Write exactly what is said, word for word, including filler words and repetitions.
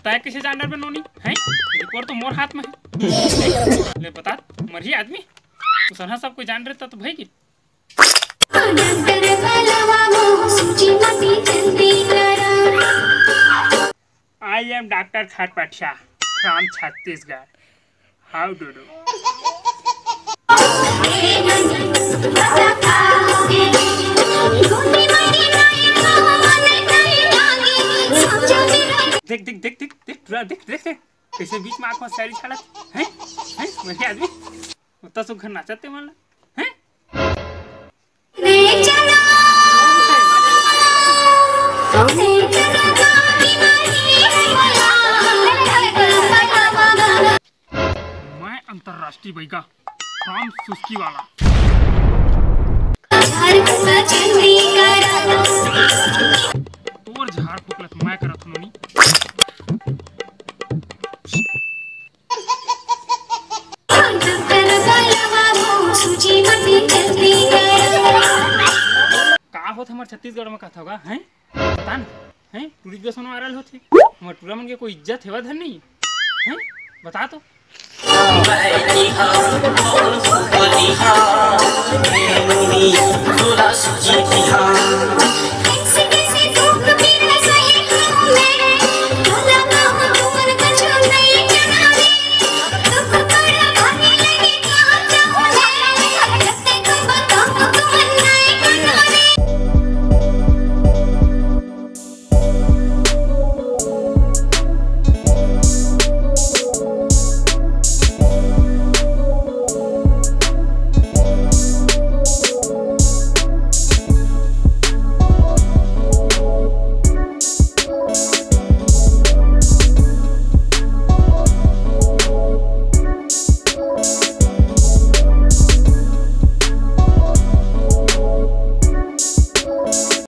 तैं कइसे जान डरबे नोनी? हैं? रिपोर्ट तो मोर हाथ में हे। ले बता, मरही आदमी। तू सरहा सब कोई जान रहे त तो भाई की। डॉक्टर बलवा मोह सूजी मती जल्दी करा। I am doctor Khatpatia from Chhattisgarh. How do you? देख, देख, देख, देख, देख, पूरा देख, देख, देख, कइसे बीच में आँख में शायरी छालत हे, हैं? हैं? मरही आदमी, उतना सुघर नाचत हे मन ला, हैं? मैं अंतर्राष्ट्रीय बैगा, राम सुस्की वाला। तोर झाड़ फूक ला तो मैं करत हूँ नोनी। का होत हमर छत्तीसगढ़ में कथा होगा, हैं? बता ना, हैं? टूरिस्ट बस में वायरल होत हे। हमर टूरा मन के कोई इज्जत हेवा धन नहीं, हैं? बता तो।